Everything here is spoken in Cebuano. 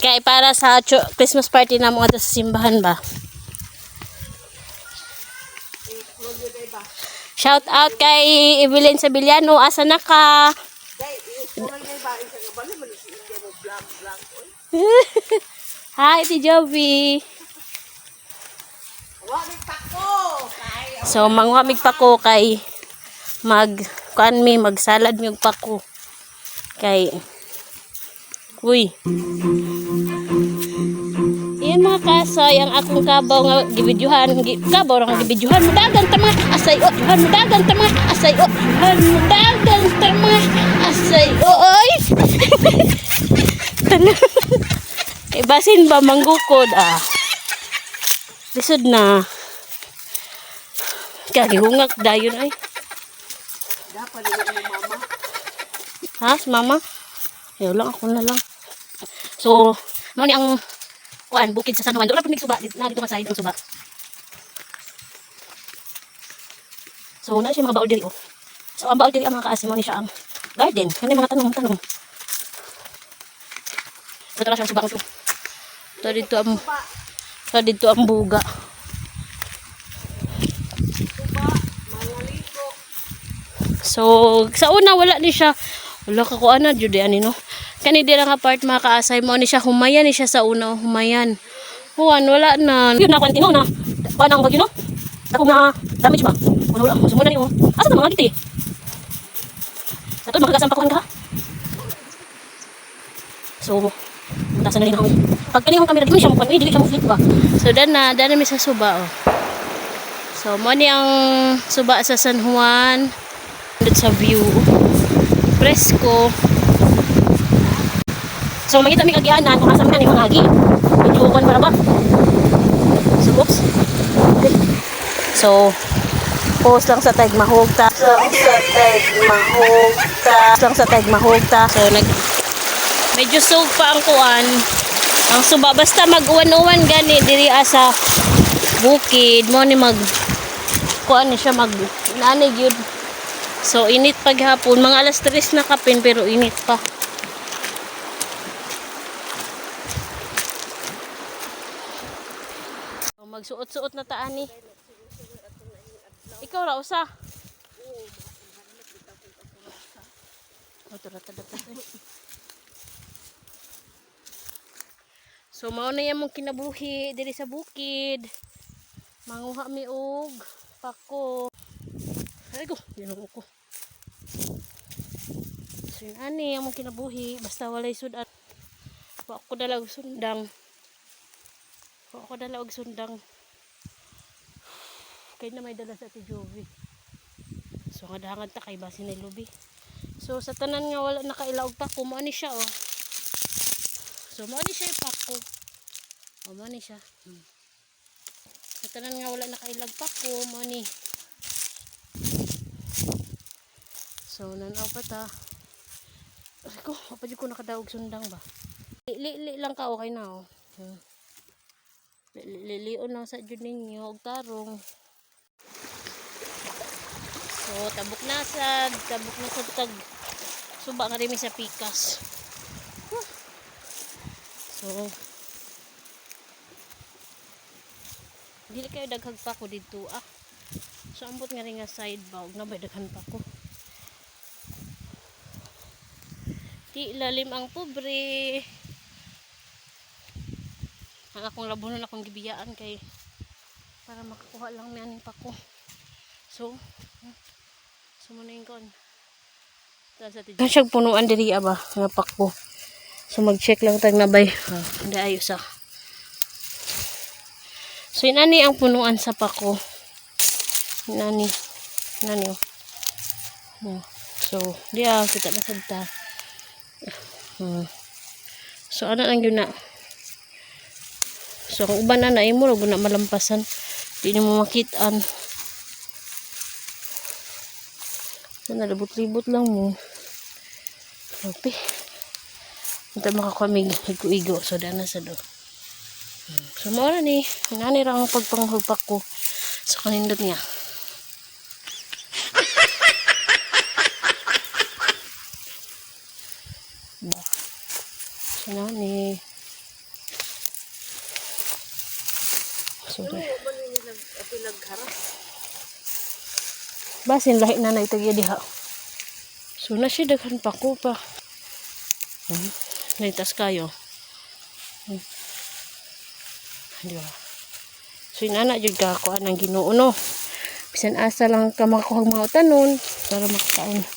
Kay para sa Christmas party na mga sa simbahan ba. Shout out kay Evelyn Sabiliano, asa na ka? Hi, Ate Jovi. So, manguha mig pako kay mag kuan mi magsalad mi og pako. Kay uy. Iyan mga kaasay, ang akong kabaw nga gibidyuhan, kabaw ra nga gibidyuhan, mudagan ta mga kaasay, oh, juhan, mudagan ta mga kaasay, oh, juhan, mudagan ta mga kaasay, oh, oy. Tanan. Kay basin ba manggukod ah. Lisod na. Kagihungak dayon ay. Dapat mo mama. Ha, si mama? Ayaw lang, ako na lang. So, mao ni ang kuan bukid sa San Juan. Doon na po suba. Dito na dito ka side ang suba. So, na siya mga baol diri oh. So, ang baol diri ang mga kaasi mo ni siya ang garden. Kani mga tanong-tanong. So, ito na siya ang suba ko. Ito dito ang ito dito ang buga. So, sa una wala ni siya. Wala ka ko ana jud ani no. Kani dira nga part mga kaasay mo ni siya humayan ni siya sa una humayan. Huwan wala na. Yun na kwanti no na. Kuan ang bagyo no. Dako nga damage ba? Wala wala. Sumuna ni oh. Asa ta mga giti? Sa to makagasan pa kuan ka. So, mutasan na rin ako. Pag kani ang camera di man siya mo kuan, eh, dili siya mo flip ba. So dan na, dan na mi sa suba oh. So mo ni ang suba sa San Juan. Dito sa view. Presko. So makita mi kagianan kung asa man ni mga agi. Medyo kuan para ba? So oops. Okay. So post lang sa tag mahugta. Lang sa tag mahugta. Lang sa tag mahugta. So nag medyo sug pa ang kuan. Ang suba basta mag-uwan-uwan gani diri sa bukid mo ni mag kuan ni siya mag naanay gyud. So init paghapon, mga alas 3 na kapin pero init pa. So, magsuot-suot na taan ni. Ikaw ra usa. Oh, tura, tura, tura. So mao na yan mong kinabuhi diri sa bukid. Manguha mi og pako. Ay ko, Ginoo ko. So yun ani ang mong kinabuhi basta walay sudan. Wa ko dala og sundang. Wa ko dala og sundang. Kay na may dala sa Ate Jovi. So nga dahangad ta kay basin na lubi. So sa tanan nga wala nakaila og pako mo ani siya oh. So mo ani siya yung pako. O mo ani siya. Sa tanan nga wala nakailag pako mo ani. So nanaw pa ta. Ay ko, pa ko nakadaog sundang ba. Li, li, lang ka okay na oh. Lilion lang sa jud ninyo og tarong. So tabok na sad tag suba nga rin mi sa pikas. Huh. So dili kayo daghag pa ko didto ah. So ambot nga rin nga side ba og na bay daghan pa ko. Di lalim ang pobre. Ang akong labunon akong gibiyaan kay para makakuha lang mi aning pako. So, sumunayin ko. Siyang punuan diri ba nga pako. So mag-check lang tag nabay. Ah, hindi ayos ah. So inani ang punuan sa pako. Inani. Inani oh. Yeah. So, diya kita na sad ta. So ana lang yun na. So ang uban na na imo ra na malampasan. Di nimo makitaan. So nalibot-libot lang mo. Okay. Unta makakuha igo-igo. So dana sa do. So mao na ni. Inani ra ang pagpanghulpak ko. So kanindot niya. Ba. So nani. Sorry. Man ni nag ato nagharap. Basin lahi na na itag diha. So na siya daghan pa ko pa. Naitas kayo. Di ba? So inana jud ka kuan ang Ginoo, no. Bisan asa lang ka makakuha og mga utanon para makakaon.